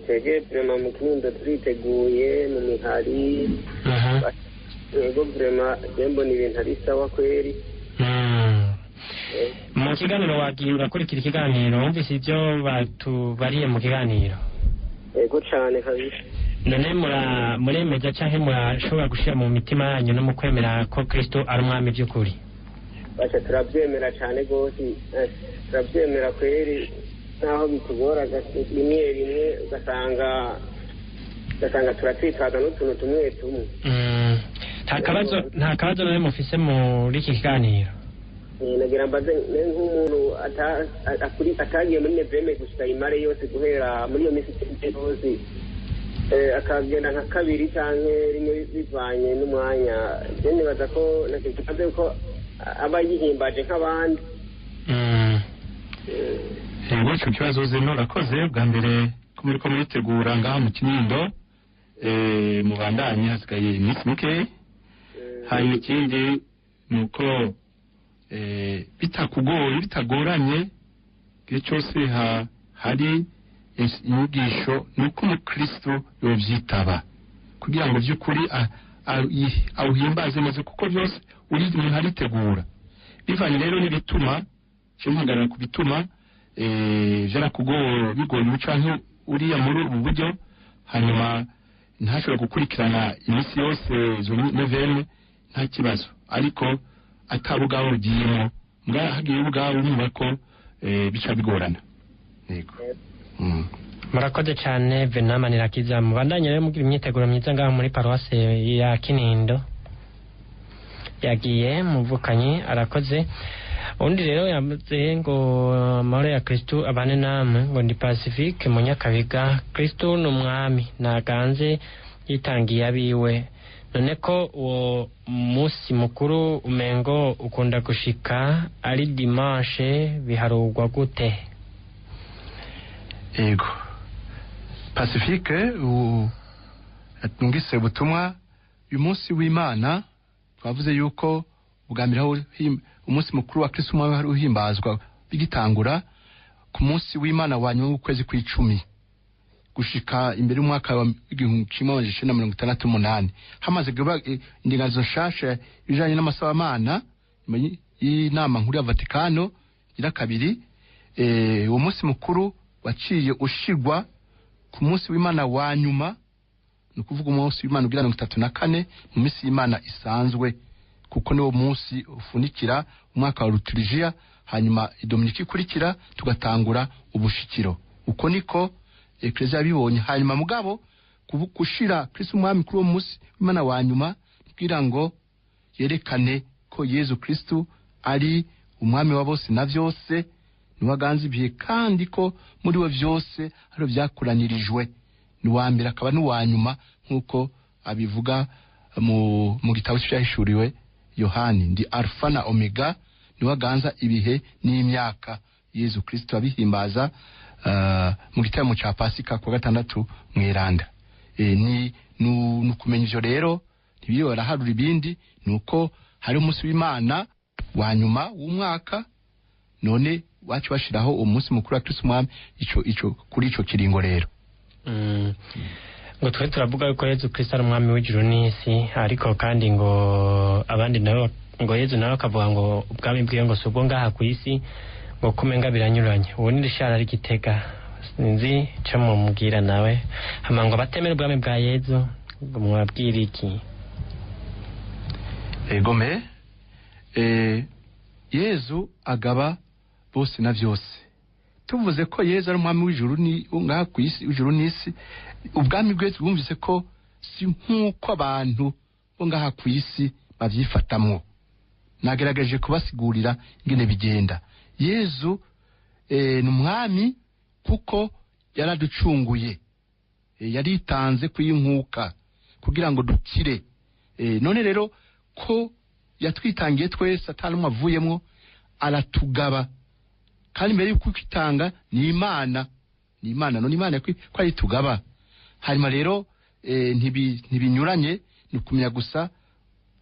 Speaker 3: Twebwe vraiment mu Kinindo turiteguye mu mihari. Yego, vraiment je mbona ibintu ari sawa kweri.
Speaker 2: Mu kiganiro wagiye urakurikira ikiganiro, wumvise ibyo batubariye mu kiganiro?
Speaker 3: Yego cane kabisa.
Speaker 2: None muremeza canke murashobora gushira mu mitima yanyu no mu kwemera ko Kristo ari umwami by'ukuri?
Speaker 3: Baca turabyemera cane gose, turabyemera kweri, naho bitugora rimwe rimwe, ugasanga turatsitaza n'utuntu tumwe tumwe.
Speaker 2: Nta kabazo none mufise muri iki kiganiro?
Speaker 3: Nagira mbaze ne nk'umuntu atagiye muri nevene gushika imare yose, guhera muri iyo minsi 10 yose, akagenda nka kabiri canke rimwe bivanye n'umwanya, je nibaza ko nakibaze ko aba yihimbaje nk'abandi.
Speaker 1: Yego, ico kibazo zino urakoze. Bwa mbere ko muriko muritegura ngaha mu Kinindo, mubandanye, hasigaye iminsi mike. Hanyuma ikindi ni uko bitakugoye, bitagoranye, igihe cyose hari inyigisho, ni uko umukristo yovyitaba kugira ngo by'ukuri awuhimbaze neza, kuko byose uri umuntu aritegura bivanye rero n'ibituma. Cyo mpagarara ku bituma vyarakugoye, bigoye canke uriya muri ubu buryo, hanyuma ntashobora gukurikirana iminsi yose izo nevene, nta kibazo, ariko atabugabo ugiyemo. Mbwa hagiye ubwawe, urumva ko bica bigorana. Yego.
Speaker 2: Murakoze cyane, Venama Nirakiza. Mubandanye rero mugira imyiteguro myiza ngaho muri paruwase ya Kinindo. Yagiye muvukanyi, arakoze. Undi rero yavuze ngo amahoro ya Kristu abane namwe, ngo ndi Pacifique Munyakabiga. Kristu ni umwami naganze, yitangiye abiwe. None ko uwo munsi mukuru umengo ukunda gushika ari dimanche, biharugwa gute?
Speaker 1: Ego, Pacifique, numvise ubutumwa. Uyu munsi w'Imana twavuze yuko ubwa mbere aho umunsi mukuru wa Kristo Umwami wari uhimbazwa bigitangura ku munsi w'Imana wa nyuma w'ukwezi kw'icumi gushika imbere y'umwaka wa 1968, hamaze kuba indinganizo nshasha ibijanye n'amasabamana nyuma y'inama nkuru ya Vatikano igira kabiri. Uwo munsi mukuru waciye ushigwa ku munsi w'Imana wa nyuma, ni ukuvuga umunsi w'Imana ugira 34 mu minsi y'Imana isanzwe, kuko niwo munsi ufunikira umwaka wa liturujia, hanyuma idominiki ikurikira tugatangura ubushikiro. Uko niko Eklezia yabibonye. Hanyuma mugabo gushira Kristo Umwami kuri uwo munsi w'Imana wa nyuma kugira ngo yerekane ko Yezu Kristo ari umwami wa bose na vyose, niwe aganza ibihe, kandi ko muri we vyose ari vyakoranirijwe, ni uwa mbere akaba n'uwa nyuma, nk'uko abivuga mu gitabo cyahishuriwe Yohani, ndi Alfa na Omega, niwe aganza ibihe n'imyaka. Yezu Kristo abihimbaza mu gitaramo ca Pasika kuwa gatandatu mweranda. Ni nukumenya ivyo rero, ntibiriwe baraharura ibindi, nuko hari umunsi w'Imana wa nyuma w'umwaka, none wacu bashiraho umunsi mukuru wa Kristo Umwami ico kuri ico kiringo rero.
Speaker 2: Ngo twe turavuga yuko Yezu Kristo ari umwami w'ijuru n'isi, ariko kandi ngo abandi nabo ngo Yezu nawe akavuga ngo ubwami bwiwe ngo si ubwo ngaha ku isi, ngo kumenga biranyuranye. Uwo ni Richard ari Gitega, sinzi ico mumubwira nawe. Hama ngo abatemera ubwami bwa Yezu ngo mwabwira iki?
Speaker 1: Egome, Yezu agaba bose na vyose. Tuvuze ko Yezu ari umwami w'ijuru ni ngaha ku isi, w'ijuru n'isi, ubwami bwe bwumvise ko si nk'uko abantu bo ngaha ku isi bavyifatamwo. Nagerageje kubasigurira ingene bigenda. Yezu ni umwami kuko yaraducunguye, yaritanze kuyinkuka kugira ngo dukire. None rero ko yatwitangiye twese atanumwe avuyemwo, aratugaba. Kandi mbere yuko kwitanga ni Imana, ni Imana, none Imana ko aritugaba. Hanyuma rero ntibinyuranye, ni ukumenya gusa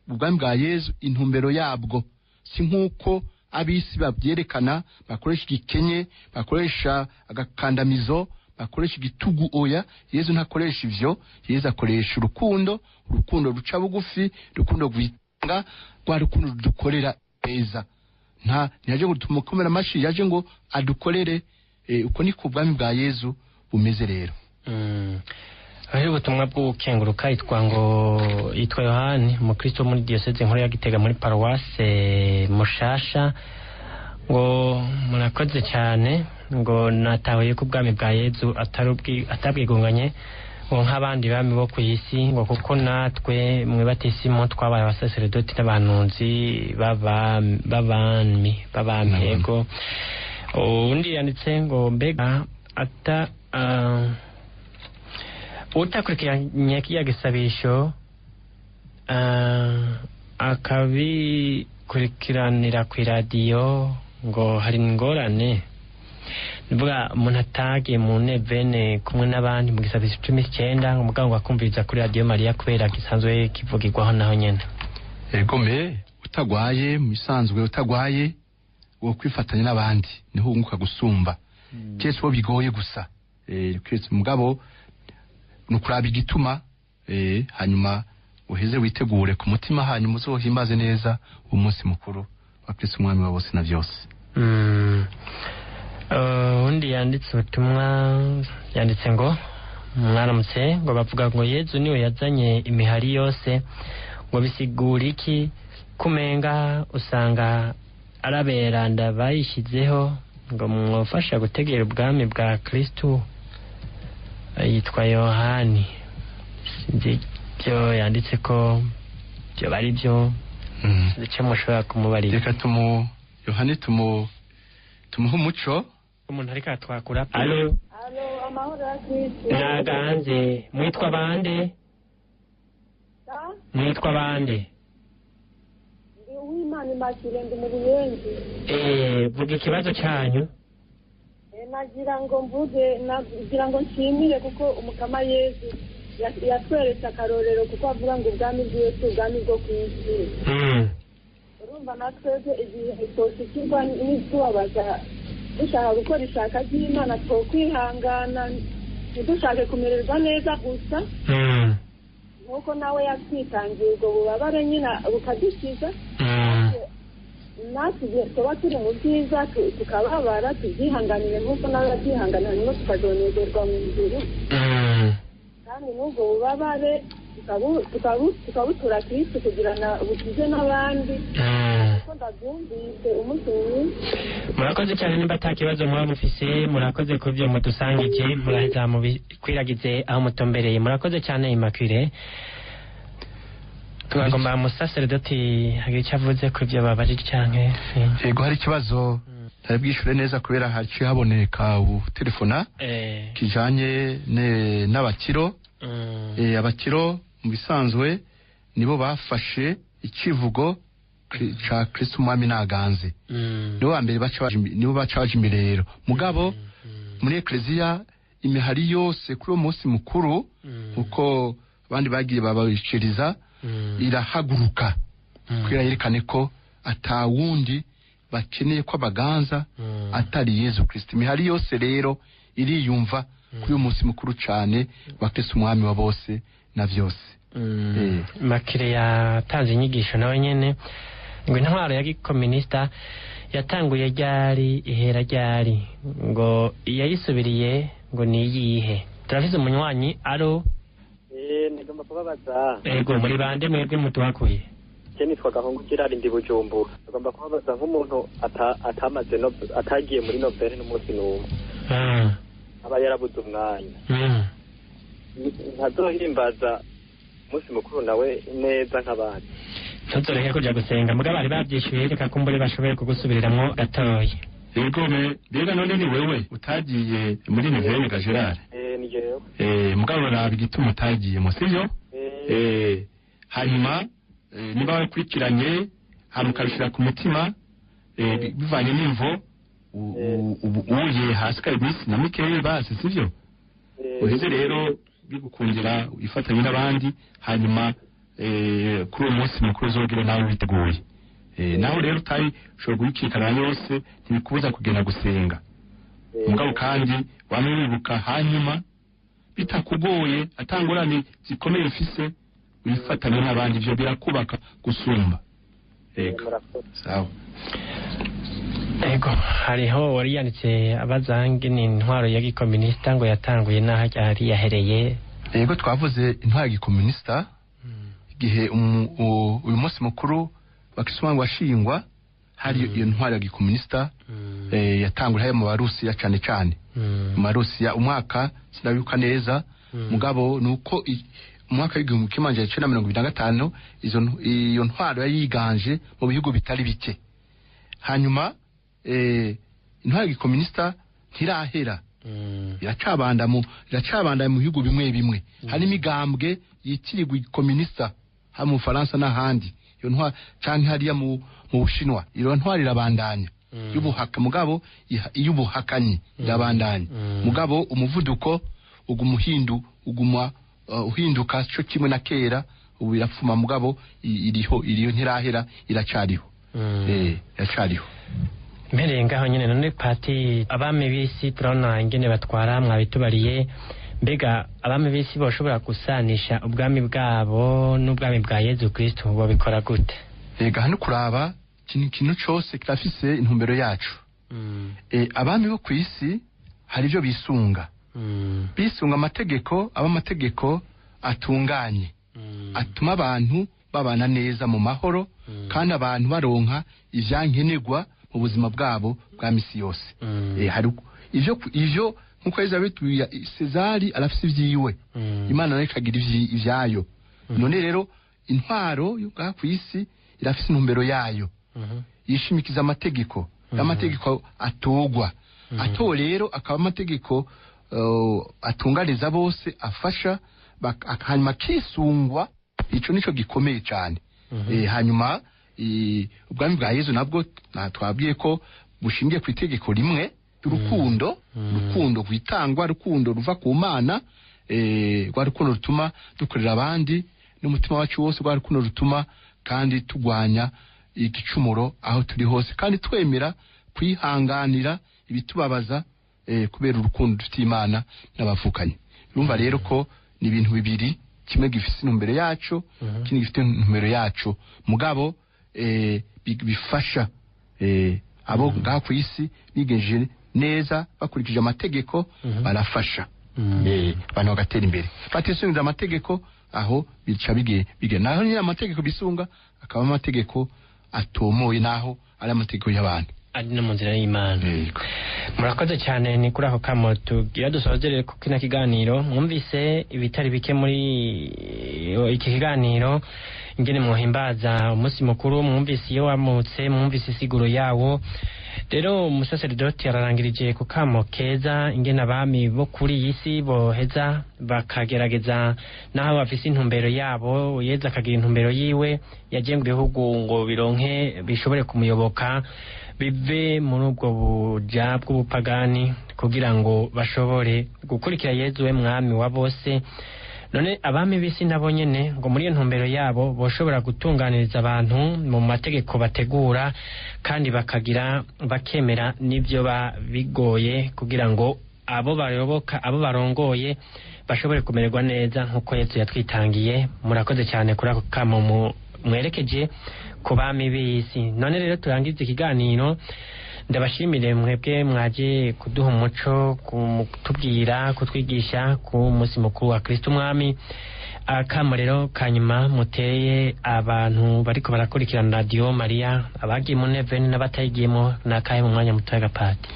Speaker 1: ubwami bwa Yezu intumbero yabwo, si nkuko abisi babyerekana, bakoresha igikenye, bakoresha agakandamizo, bakoresha igitugu. Oya, Yezu ntakoresha ivyo. Yezu akoresha urukundo, urukundo ruca bugufi, urukundo rwitanga, rwa rukundo rudukorera neza. Ntiyaje ngo tumukomere amashi, yaje ngo adukorere. Uko niko ubwami bwa Yezu bumeze rero.
Speaker 2: Hari ubutumwa bw'ubukenguruka, yitwa ngo yitwa Yohani, umukristo muri diocese nkuru ya Gitega muri paruwase Mushasha, ngo murakoze cyane, ngo natahuye ko ubwami bwa Yezu atabwigunganye ngo nk'abandi bami bo ku isi, ngo kuko natwe mwe batisimu twabaye abasaseredoti n'abantunzi b'abami yego. Undi yanditse ngo mbega ata utakurikiranye kiriya gisabisho akabikurikiranira ku iradiyo ngo hari ingorane. Nivuga umuntu atagiye mu nevene kumwe n'abandi mu gisabisho 19, ngo mugabo ngo akumviriza kuri radiyo Mariya kubera gisanzwe kivugirwaho naho nyene.
Speaker 1: Ego me utagwaye mu bisanzwe, utagwaye wo kwifatanya n'abandi niho wunguka gusumba. Keretse uwo bigoye gusa, keretse mugabo nukuraba igituma, hanyuma uheze witegure ku mutima, hanyuma uzohimbaze neza umunsi mukuru wa Kristo Umwami wa bose na vyose.
Speaker 2: Undi yanditse ubutumwa, yanditse ngo mwaramutse, ngo bavuga ngo Yezu niwe yazanye imihari yose, ngo bisigura iki kumenga usanga araberanda bayishyizeho, ngo mwofasha gutegera ubwami bwa Kristo. Yitwa Yohani, sinzi ibyo yanditse ko byo bari byo, sinzi icyo mushobora kumubarira.
Speaker 1: Reka Yohani tumuhe umuco.
Speaker 2: Umuntu ariko atwakura. Alo,
Speaker 4: alo, amahoro ya Kristo.
Speaker 2: Naganze, mwitwa bande? Mwitwa bande?
Speaker 4: Ndi Uwimana Immaculée, ndi mu Buyenzi.
Speaker 2: Vuga ikibazo cyanyu.
Speaker 4: Nagira ngo mvuge, nagira ngo nshimire kuko umukama Yezu Yatweretse akarorero kuko avuga ngo ubwami bwiwe si ubwami bwo ku isi. Urumva natwebwe igihe twoshikirwa n'itubabaza dushaka gukora ishaka ry'Imana, twokwihangana ntidushake kumererwa neza gusa, nk'uko nawe yatwitangiye ubwo bubabare nyine bukadukiza. Natwe igihe tuba turi mu byiza tukababara, tubyihanganire nk'uko nawe yabyihanganira, hanyuma tukazonezerwa mu ijuru. Kandi n'ubwo bubabare tukabutura Kristo kugira ngo bukize n'abandi. Kuko ndabyumvise umunsi mwiza.
Speaker 2: Murakoze cyane. Nimba ata kibazo mwaba mufise, murakoze ku byo mudusangije, muraheza mubikwiragize aho mutombereye. Murakoze cyane, Immaculée. Tugomba musaseredoti hagira icyo avuze ku byo babajije canke sinzi.
Speaker 1: Yego, hari ikibazo ntari bwishure neza kubera haciye haboneka utelefona kijanye n'abakiro. Abakiro mu bisanzwe nibo bafashe icivugo ca Kristo Umwami naganze. Nibo ba mbere nibo baca baja imbere rero. Mugabo muri ekleziya imihari yose kuri uwo munsi mukuru, kuko abandi bagiye babishikiriza, irahaguruka kugira yerekane ko atawundi bakeneye ko abaganza atari Yezu Kristo. Imihari yose rero iriyumva kuri uyu munsi mukuru cane wa Kristo Umwami wa bose na vyose.
Speaker 2: Makire yatanze inyigisho nawe nyene ngo intwaro ya gikominisita yatanguye ryari, ihera ryari, ngo iyayisubiriye ngo ni iyihe? Turafise umunywanyi. Aro?
Speaker 3: Nigomba kubabaza.
Speaker 2: Ego, muri bande mwebwe mutuhakuye?
Speaker 3: Je nitwa Gahungu Gerard, ndi Bujumbura. Nigomba kubabaza nk'umuntu atamaze atagiye muri novene n'umunsi n'umwe, aba yarabuze umwanya, ntazohimbaza umunsi mukuru nawe neza nk'abandi?
Speaker 2: Ntuzoreke kuja gusenga. Mugabo bari bavyishuye, reka kumbure bashoboye kugusubiriramwo gatoya.
Speaker 1: Yego me, mbega none ni wewe utagiye muri nevene ga Gerard?
Speaker 3: Ni jewe.
Speaker 1: Mugabo raba igituma utagiyemo, sivyo? Hanyuma niba wakurikiranye hama ukabishira ku mutima, bivanye n'imvo ubu uye hasigaye iminsi na mikeya basi, sivyo? Uheze rero bigukundira ifatanye n'abandi, hanyuma kuri uwo munsi mukuru uzogire nawe witeguye. Naho rero utari ushobora guhikikana yose, ntibikubuza kugenda gusenga. Mugabo kandi wamwe wibuka, hanyuma bitakugoye, atangorane zikomeye ufise, wifatanye n'abandi, ivyo birakubaka gusumba. Ego.
Speaker 3: Murakoze.
Speaker 1: Sawa.
Speaker 2: Ego, hariho wari yanditse abaza ngene intwaro ya gikominisita ngo yatanguye n'aho ryari yahereye.
Speaker 1: Yego, twavuze intwaro ya gikomunisita igihe uyu munsi mukuru wa Kristo washingwa, hari iyo ntwaro ya gikomunisita yatangura hariya mu Barusiya cane cane. Mu Barusiya, umwaka sinabibuka neza, mugabo nuko umwaka w'1925 iyo ntwaro yari yiganje mu bihugu bitari bike. Hanyuma intwaro ya gikomunisita ntirahera, iracabanda mu bihugu bimwe bimwe. Hari imigambwe yitirirwa ikomunista haba mu Bufaransa n'ahandi, iyo ntwaro, canke hariya mu Bushinwa, iyo ntwaro irabandanya y'ubuhaka. Mugabo iy'ubuhakanyi irabandanya, mugabo umuvuduko uguma uguma uhinduka co kimwe na kera. Ubu irapfuma, mugabo iriho, iriyo, ntirahera, iracariho. Iracariho.
Speaker 2: Mpereye ngaho nyene, none pati, abami b'isi turabona ingene batwara, mwabitubariye. Mbega abami b'isi boshobora gusanisha ubwami bwabo n'ubwami bwa Yezu Kristo, bobikora gute?
Speaker 1: Ega hano kuraba ikintu cose kirafise intumbero yacu. Abami bo ku isi hari ibyo bisunga. Bisunga amategeko, aba amategeko atunganye, atuma abantu babana neza mu mahoro, kandi abantu baronka ivyankenerwa mu buzima bwabo bwa misi yose. Hari ivyo nkuko Elizabeth Cezari arafise ivyiwe, Imana nayo ikagira ivyayo. None rero intwaro yo ngaha ku isi irafise intumbero yayo, yishimikiza amategeko, amategeko atogwa atowe rero akaba amategeko atunganiza bose, afasha hanyuma akisungwa. Ico nico gikomeye cyane. Hanyuma ubwami bwa Yezu nabwo twabwiye ko bushingiye ku itegeko rimwe ry'urukundo, urukundo rwitangwa, urukundo ruva ku Mana. Rwa rukundo rutuma dukorera abandi n'umutima wacu wose, rwa rukundo rutuma kandi tugwanya igicumuro aho turi hose, kandi twemera kwihanganira ibitubabaza kubera urukundo dufitiye Imana n'abavukanyi. Urumva rero ko ni ibintu bibiri, kimwe gifise intumbero yaco, ikindi gifite intumbero yaco, mugabo bifasha abo ngaha ku isi bigenjeje neza bakurikije amategeko, barafasha abantu bagatera imbere. Batisunze amategeko aho bica bige naho nyine amategeko bisunga akaba amategeko atomoye, naho ari amategeko y'abantu,
Speaker 2: ari no mu nzira y'Imana.
Speaker 1: Yego.
Speaker 2: Murakoze cyane. Ni kuri ako kamo tugira dusozere ku kino kiganiro. Mwumvise ibitari bike muri iki kiganiro, ingene muhimbaza umunsi mukuru, mwumvise iyo wamutse, mwumvise isiguro yawo. Rero umusaseredoti ararangirije ku kamo keza, ingene abami bo kuri iyi si boheza bakagerageza, naho bafise intumbero yabo, Yezu akagira intumbero yiwe yagiye mu bihugu ngo bironke bishobore kumuyoboka, bive muri ubwo buja bw'ubupagani kugira ngo bashobore gukurikira Yezu we mwami wa bose. None abami b'isi nabo nyene ngo muri iyo ntumbero yabo boshobora gutunganiriza abantu mu mategeko bategura, kandi bakagira bakemera n'ibyo bigoye kugira ngo abo bayoboka, abo barongoye bashobore kumererwa neza nk'uko Yezu yatwitangiye. Murakoze cyane kuri ako kamo mwerekeje ku bami b'isi. None rero turangize ikiganiro, ndabashimire mwebwe mwaje kuduha umuco, kutubwira, kutwigisha ku munsi mukuru wa Kristo Umwami. Akamo rero kanyuma muteye abantu bariko barakurikirana Radio Maria, abagiye mu neveni n'abatayigiyemo, nakahe mu mwanya muto y'agapati?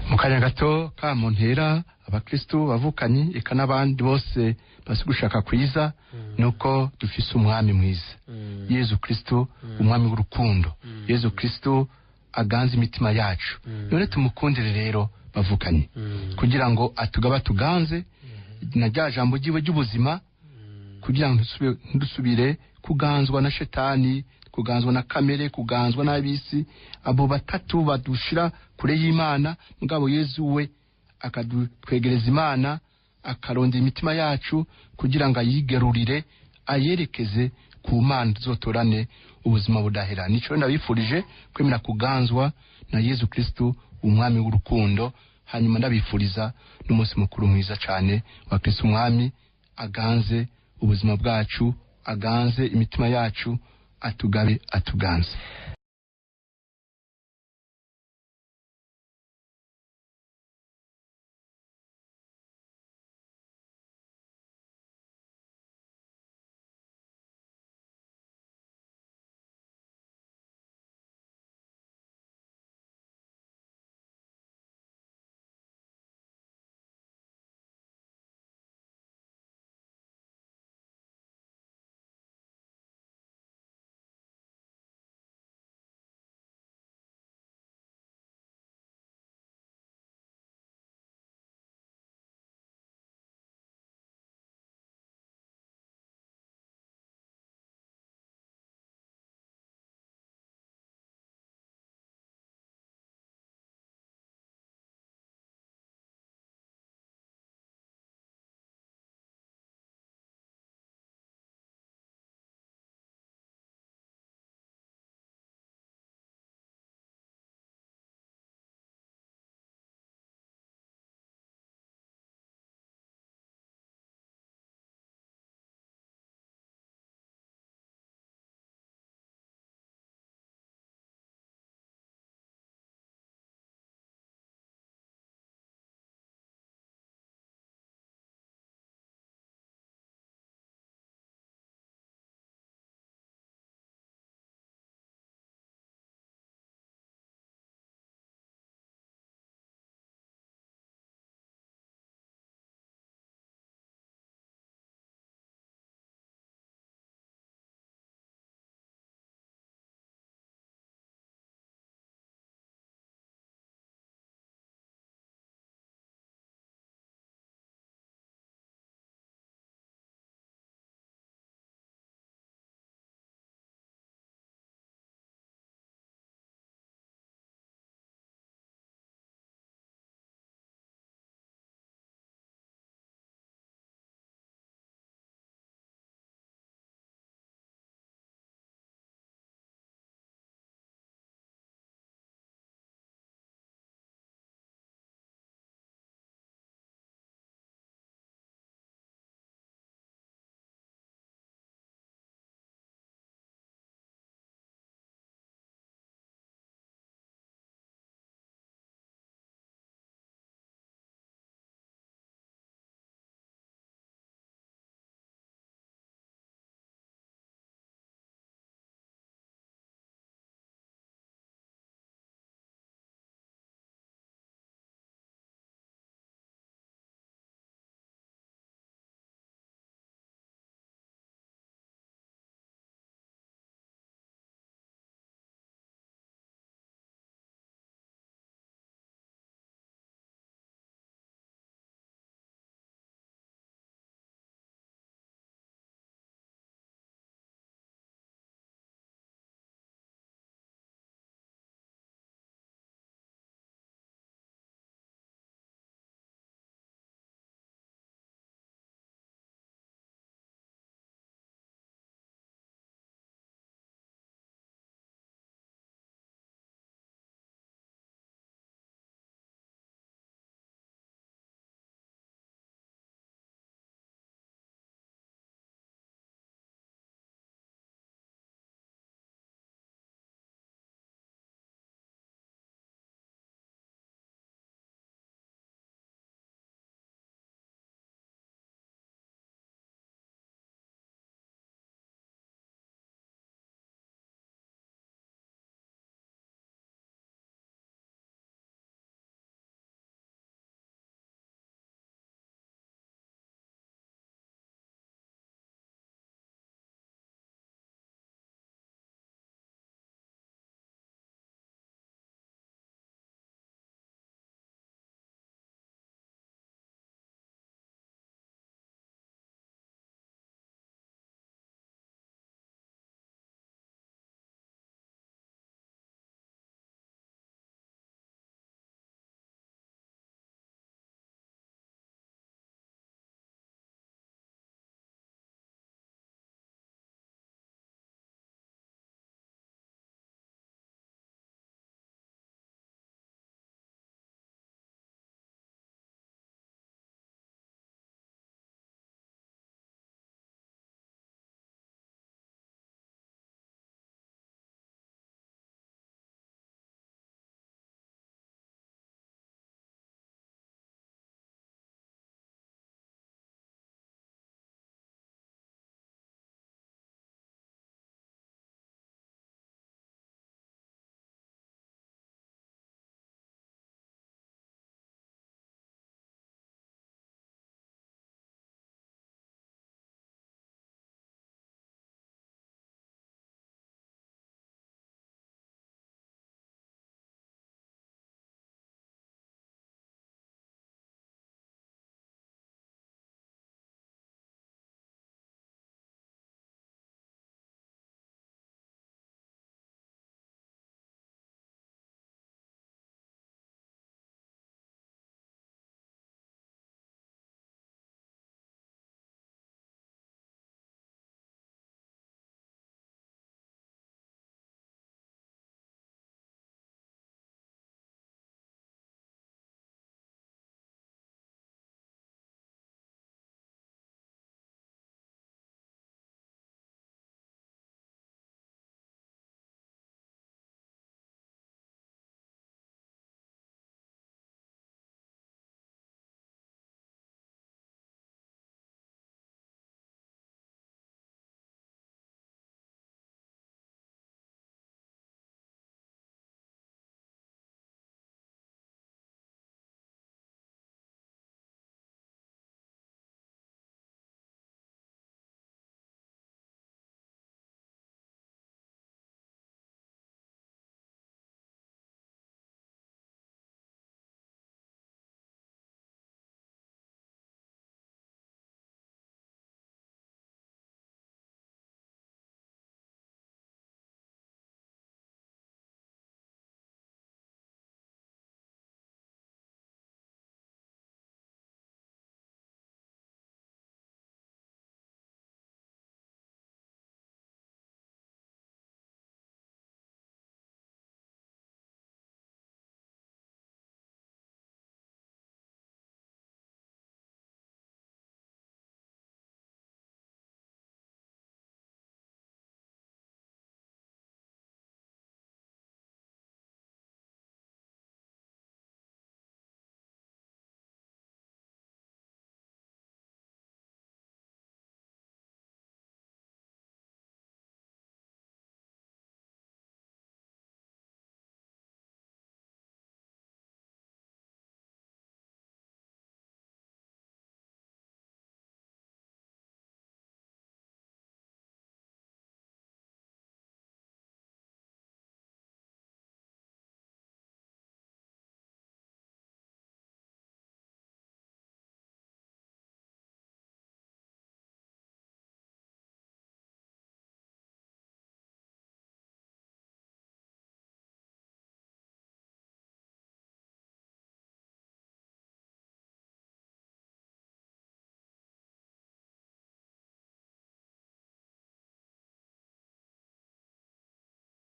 Speaker 1: Mu kanya gato, kamo ntera abakristu bavukanye eka n'abandi bose basi gushaka kwiza, nuko dufise umwami mwiza, Yezu Kristo, umwami w'urukundo, Yezu Kristo aganze imitima yacu. None tumukundire rero bavukanye, kugira ngo atugaba tuganze na rya jambo ryiwe ry'ubuzima, kugira ngo ntidusubire kuganzwa na shetani, kuganzwa na kamere, kuganzwa n'ab'isi, abo batatu badushira kure y'Imana. Mugabo Yezu we akadutwegereza Imana, akarondera imitima yacu kugira ngo ayigarurire, ayerekeze ku Mana, tuzotorane ubuzima budahera. Nico ndabifurije, kwemera kuganzwa na Yezu Kristo umwami w'urukundo. Hanyuma ndabifuriza n'umunsi mukuru mwiza cyane wa Kristo Umwami, aganze ubuzima bwacu, aganze imitima yacu, atugabe, atuganze.